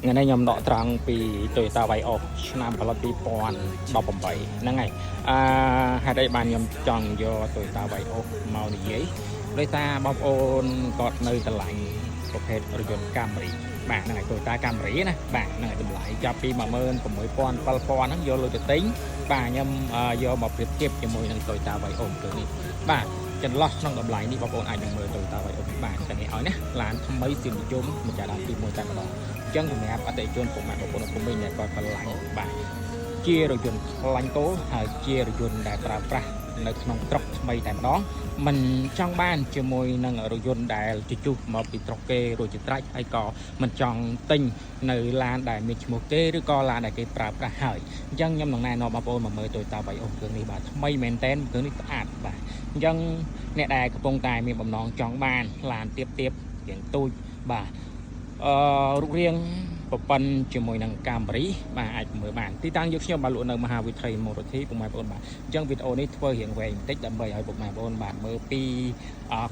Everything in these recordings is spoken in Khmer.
ថ្ងៃនេះខ្ញុំដកត្រង់ពី Toyota Vios ឆ្នាំផលិត2018ហ្នឹងហើយអឺហេតុអីបានខ្ញុំចង់យក Toyota Vios មកនិយាយដោយសារបងប្អូនគាត់នៅស្រឡាញ់ប្រភេទរថយន្ត Camry បាទហ្នឹងហើយ Toyota Camry ណាបាទហ្នឹងហើយតម្លៃចាប់ពី16000 7000ហ្នឹងយកលុយទៅទិញបាទខ្ញុំយកមកប្រៀបធៀបជាមួយនឹង Toyota Vios គឺនេះបាទចន្លោះក្នុងតម្លៃនេះបងប្អូនអាចនឹងមើល Toyota Vios បាទតែនេះឲ្យណាឡានថ្មីសៀមនិយមម្ចាស់ដើមទី1តែម្ដងអញ្ចឹងសម្រាប់អតិថិជនពុកម៉ែបងប្អូននៅភូមិវិញដែលគាត់ស្រឡាញ់បាទជារថយន្តខ្លាញ់គោហើយជារថយន្តដែលប្រើប្រាស់នៅក្នុងស្រុកថ្មីតែម្ដងមិនចង់បានជាមួយនឹងរថយន្តដែលជជុះមកពីស្រុកគេរួចជាត្រាច់ហើយក៏មិនចង់ទិញនៅឡានដែលមានឈ្មោះគេឬក៏ឡានដែលគេប្រើប្រាស់ហើយអញ្ចឹងខ្ញុំនឹងណែនាំបងប្អូនមកមើល Toyota Vios គ្រឿងនេះបាទថ្មីមែនតែនគ្រឿងនេះស្អាតបាទអញ្ចឹងអ្នកដែលកំពុងតែមានបំណងចង់បានឡានទៀបទៀបរៀងទូចបាទរូបរាងប្រប៉ុនជាមួយនឹង Camry បាទអាចមើលបានទីតាំងយកខ្ញុំបាទលក់នៅមហាវិថីមរធីពុកម៉ែបងប្អូនបាទអញ្ចឹងវីដេអូនេះធ្វើរៀងវែងបន្តិចដើម្បីឲ្យពុកម៉ែបងប្អូនបាទមើលពី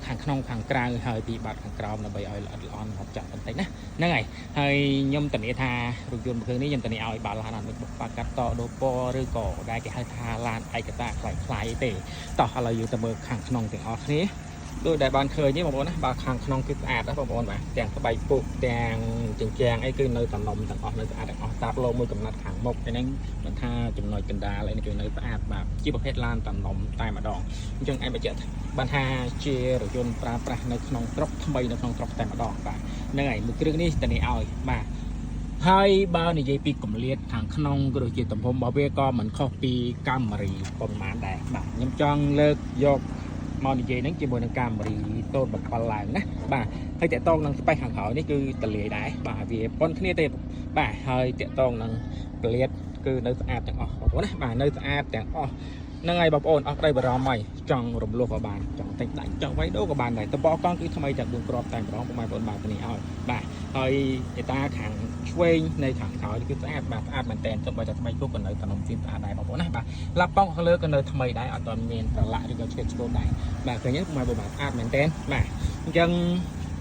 ខាងក្នុងខាងក្រៅហើយពីបាត់ខាងក្រោមដើម្បីឲ្យល្អិតល្អន់ហត់ចង់បន្តិចណាហ្នឹងហើយហើយខ្ញុំធានាថារថយន្តមួយគ្រឿងនេះខ្ញុំធានាឲ្យបាទឡានអត់មានបុកបាកាត់តដូពណ៌ឬក៏ដែលគេហៅថាឡានឯកតាខ្លាយៗទេតោះឥឡូវយើងទៅមើលខាងក្នុងទាំងអស់គ្នា ដោយដែលបានឃើញនេះបងប្អូនណាបាទខាងក្នុងគឺស្អាតណាបងប្អូនបាទទាំងស្បែកពុកទាំងជញ្ជាំងអីគឺនៅតំណុំទាំងអស់នៅស្អាតទាំងអស់តាបលោមួយកំណាត់ខាងមុខហ្នឹងមិនថាចំណុចកណ្ដាលអីនេះគឺនៅស្អាតបាទជាប្រភេទឡានតំណុំតែម្ដងអញ្ចឹងឯងបញ្ជាក់បានថាជារថយន្តប្រើប្រាស់នៅក្នុងស្រុកថ្មីនៅក្នុងស្រុកតែម្ដងបាទហ្នឹងហើយមួយគ្រឿងនេះតនេះឲ្យបាទហើយបើនិយាយពីកម្លៀតខាងក្នុងក៏ដូចជាទំហំរបស់វាក៏មិនខុសពី Camry ប៉ុន្មានដែរបាទខ្ញុំចង់លើកយក មកនិយាយហ្នឹងជាមួយនឹង Camry 07ឡើងណាបាទហើយតាក់តងនឹង space ខាងក្រោយនេះគឺតលាយដែរបាទវាប៉ុនគ្នាទេបាទហើយតាក់តងនឹងពលាតគឺនៅស្អាតទាំងអស់បងប្អូនណាបាទនៅស្អាតទាំងអស់ហ្នឹងហើយបងប្អូនអស់ក្តីបារម្ភហើយចង់រំលោះក៏បានចង់ទិញដាច់ចង់វាយដូរក៏បានដែរតបកង់គឺថ្មីតែ4គ្រាប់តែម្ដងពុកម៉ែបងប្អូនបាទនេះឲ្យបាទហើយឯតាខាងឆ្វេងនៃខាងក្រោយគឺស្អាតបាទស្អាតមែនតើទោះបីតែស្បែកពុកក៏នៅតំណទីស្អាតដែរបងប្អូនណាបាទឡាប់ប៉ោងខាងលើក៏នៅថ្មីដែរអត់ទាន់មានប្រឡាក់ឬក៏ឆ្កេតឆ្កូតដែរ បាទឃើញទេពុកម៉ែបងប្អូនស្អាតមែនតើបាទអញ្ចឹង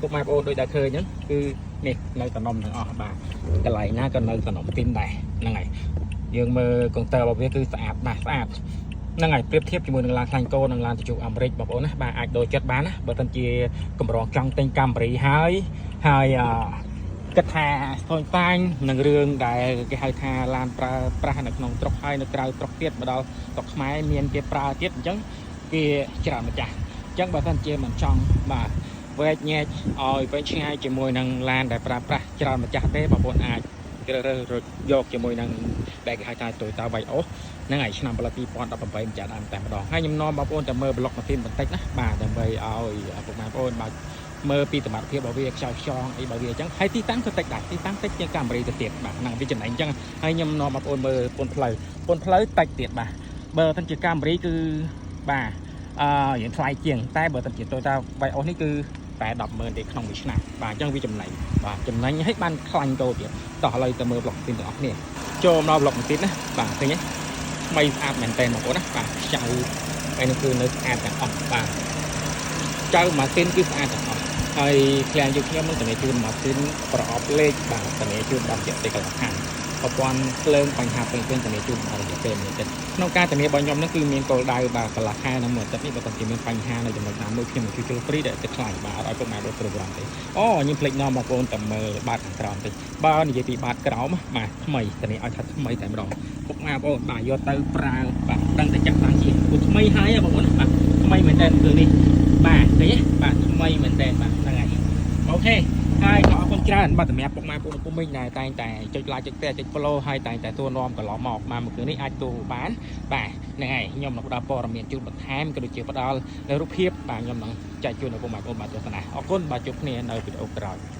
ពុកម៉ែបងប្អូនដូចដែលឃើញអញ្ចឹងគឺនេះនៅតំណុំទាំងអស់បាទកន្លែងណាក៏នៅតំណុំទីមដែរហ្នឹងហើយយើងមើលកុងទ័ររបស់វាគឺស្អាតបាទស្អាតហ្នឹងហើយប្រៀបធៀបជាមួយនឹងឡានខ្លាញ់កោនិងឡានជជុះអាមេរិកបងប្អូនណាបាទអាចដូរចិត្តបានណាបើមិនជាកម្រងចង់ទិញ Camry ហើយហើយអឺគិតថាស្ទើញតាញនឹងរឿងដែលគេហៅថាឡានប្រើប្រាស់នៅក្នុងស្រុកហើយនៅក្រៅស្រុកទៀតមកដល់ស្រុកខ្មែរមានគេប្រើទៀតអញ្ចឹងវាច្រើនម្ចាស់ អញ្ចឹងបើសិនជាមិនចង់បាទវែកញែកឲ្យវែងឆ្ងាយជាមួយនឹងឡានដែលប្រើប្រាស់ច្រើនម្ចាស់ទេបងប្អូនអាចជ្រើសរើសយកជាមួយនឹងដែលគេហៅថា Toyota Vios ហ្នឹងហើយឆ្នាំផលិត2018ម្ចាស់ដើមតែម្ដងហើយខ្ញុំនាំបងប្អូនទៅមើលប្លុកម៉ាស៊ីនបន្តិចណាបាទដើម្បីឲ្យពុកម៉ែបងប្អូនបាទមើលពីសមត្ថភាពរបស់វាខ្យល់ខ្យងអីរបស់វាអញ្ចឹងហើយទីតាំងក៏តិចដែរទីតាំងតិចជាង Camry ទៅទៀតបាទហ្នឹងវាចំណេញអញ្ចឹងហើយខ្ញុំនាំបងប្អូនមើលពន្ធផ្លូវពន្ធផ្លូវតិចទៀតបាទបើមិនជា Camry គឺបាទ រៀងថ្លៃជាងតែបើសិនជា Toyota Vios នេះគឺតែ100000ទេក្នុងមួយឆ្នាំបាទអញ្ចឹងវាចំណេញបាទចំណេញឲ្យបានខ្លាញ់កោទៀតតោះឥឡូវទៅមើលប្លុកម៉ាស៊ីនទាំងអស់គ្នាចូលមកប្លុកម៉ាស៊ីនណាបាទឃើញទេថ្មីស្អាតមែនតើបងប្អូនណាបាទខ្ចៅហើយនេះគឺនៅស្អាតទាំងអស់បាទចៅម៉ាស៊ីនគឺស្អាតទាំងអស់ហើយឃ្លាំងយើងខ្ញុំនឹងធានាជូនម៉ាស៊ីនប្រអប់លេខបាទធានាជូនដល់រយៈពេលកន្លះខែប្រព័ន្ធភ្លើងបញ្ហាផ្សេងៗធានាជូនដល់រយៈពេលមួយទៀត ក្នុងការធានារបស់ខ្ញុំហ្នឹងគឺមានគោលដៅបាទកន្លះខែនិងមួយអាទិត្យនេះបើសិនជាមានបញ្ហានៅចំណុចណាមួយខ្ញុំនឹងជួយជួល free ដែលគិតថ្លៃបាទអត់ឲ្យពុកម៉ែបងប្អូនបារម្ភទេអូខ្ញុំភ្លេចនាំបងប្អូនតែមើលបាតខាងក្រោមតិចបើនិយាយពីបាតក្រោមបាទថ្មីធានាឲ្យថាថ្មីតែម្ដងពុកម៉ែបងប្អូនបាទយកទៅប្រើបាទដឹងតែចាក់ឡើងជាព្រោះថ្មីហើយបងប្អូនបាទថ្មីមែនតើគឺនេះបាទឃើញទេបាទថ្មីមែនតើបាទហ្នឹងហើយ OK ហើយក៏អរគុណច្រើនបាទសម្រាប់ពុកម៉ែបងប្អូនពុំមីងដែលតែងតែចុច like ចុច share ចុច follow ហើយតែងតែទួនាំកន្លងមកមកមួយគ្រឿងនេះអាចទូបានបាទហ្នឹងហើយខ្ញុំនឹងផ្ដល់ព័ត៌មានជូនបន្ថែមក៏ដូចជាផ្ដល់នៅរូបភាពបាទខ្ញុំនឹងចែកជូនដល់ពុកម៉ែបងប្អូនបាទទស្សនាអរគុណបាទជួបគ្នានៅវីដេអូក្រោយ។